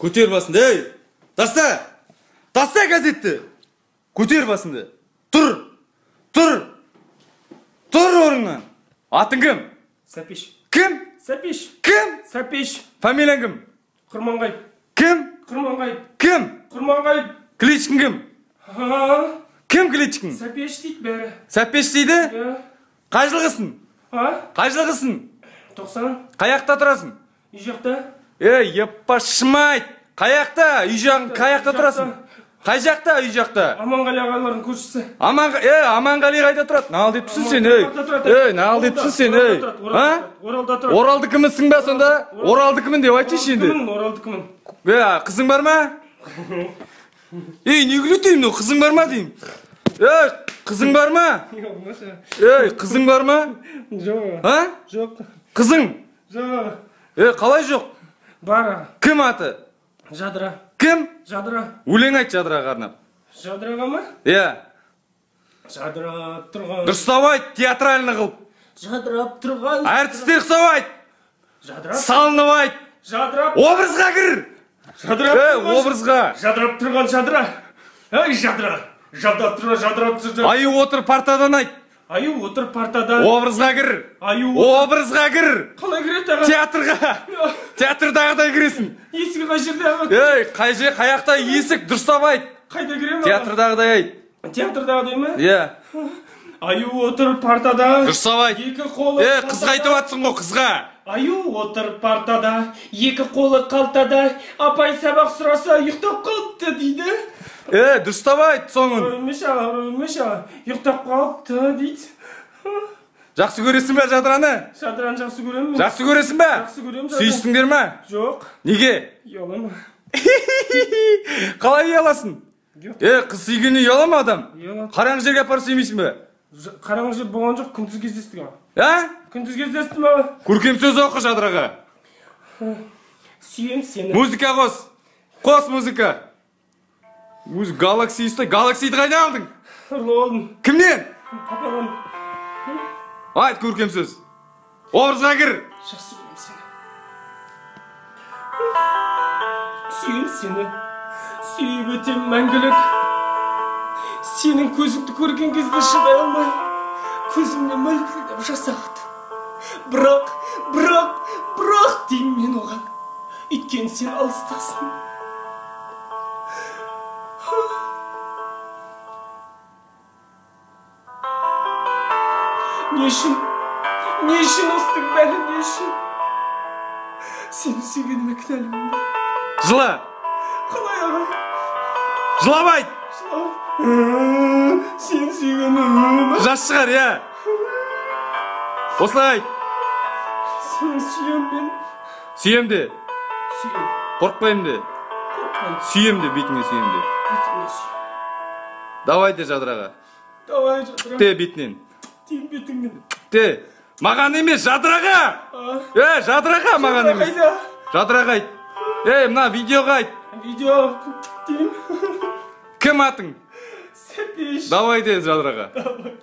Көтер басыңды, ей! Таста! Таста газетті! Көтер басыңды! Тұр! Тұр! Тұр орныңнан! Атың кім? Сәпеш. Кім? Сәпеш. Кім? Сәпеш. Фамилияң кім? Құрманғайып. Кім? Құрманғайып. Кім? Құрманғайып. Кличкің кім? Кім кличкің? Сәпеш дейді бәрі. Сәпеш дейді? Иә. Қай жылғысың? А? Қай жылғысың? 90. Қай жақта тұрасың? Үй жақта. Ей, еппашмайт! Қай жақта? Үй жағың қай жақта тұрасың? Қай жақта? Үй жақта? Аманғали ағалардың көршісі. Аманғали қайда тұрады? Нал деп тұрсың сен, ей. Ей, нал деп тұрсың сен, ей. А? Оралда тұрады. Оралдікімісің ба сонда? Оралдікімін деп айтшы енді. Оралдікімін, оралдікімін. Е, қызың бар ма? Ей, не күледі деймін, қызың бар ма деймін. Ей, қызың бар ма? Ей, қызың бар ма? Жоқ. А? Жоқ. Қызың? Жоқ. Е, қалай жоқ? Бар аға. Кім аты? Жадыра. Кім? Жадыра. Өлең айт Жадыраға арнап. Жадыраға ма? Иә. Жадырап тұрған. Дұрыстап айт, театральный қылып. Жадырап тұрған. Әртістер ұқсап айт. Жадырап. Салынып айт. Жадырап. Образға кір. Жадырап. Ей, образға. Жадырап тұрған Жадыра. Ей, Жадыра. Жадырап тұрған, жадырап тұрған. Аю отыр партадан айт. Аю отыр партадан. Образға кір. Аю. Образға кір. Қалай кіреді аға? Театрға. Театрдағыдай кіресің. Есігі қай жерде аға? Ей, қай жер, қай жақта есік, дұрыстап айт. Қайда кіремін аға? Театрдағыдай айт. Театрдағыдай ма? Иә. Аю отыр партада. Дұрыстап айт. Екі қолы. Е, қызға айтып жатсың ғой, қызға. Аю отыр партада, екі қолы қалтада, апай сабақ сұраса ұйықтап қалыпты дейді. Е, дұрыстап айт соңын. Өлмеш аға, өлмеш аға, ұйықтап қалыпты дейді. Жақсы көресің бе Жадыраны? Жадыраны жақсы көремін мен. Жақсы көресің бе? Жақсы көремін. Сүйістіңдер ме? Жоқ. Неге? Ұяламын. Қалай ұяласың? Жоқ. Е, қыз сүйгеніне ұяла ма адам? Ұялады. Қараңғы жерге апарып сүймейсің бе? Қараңғы жер болған жоқ, күндіз кездестік аға. А? Күндіз кездестім аға. Көркем сөз оқы Жадыраға. Сүйем сені. Музыка қос. Қос музыка. Өз Галакси ұстай. Галаксиді қайдан алдың? Ұрлап алдым. Кімнен? Пападан. Айт көркем сөз. Образға кір. Жақсы көремін сені. Сүйем сені. Сүйіп өтем мәңгілік. Сенің көзіңді көрген кезде шыдай алмай, көзімнен мөлтілдеп жас ағады. Бірақ, бірақ, бірақ деймін мен оған. Өйткені сен алыстасың. Не үшін? Не үшін осының бәрі, не үшін? Сені сүйгеніме кінәлімін бе? Жыла. Қалай аға? Жылап айт. Жылап. Сені сүйгенім. Жас шығар, иә. Осылай айт. Сені сүйем мен. Сүйем де. Сүйем. Қорықпаймын де. Қорықпаймын. Сүйем де, бетіңе сүйем де. Бетіңе сүйем. Давай де Жадыраға. Давай Жадыра. Те бетінен. Тиім бетіңнен. Те. Маған емес, Жадыраға. Е, Жадыраға маған емес. Жадыраға айт. Ей, мына видеоға айт. Видео тиім. Кім атың? Сәпеш. Давай де Жадыраға. Давай.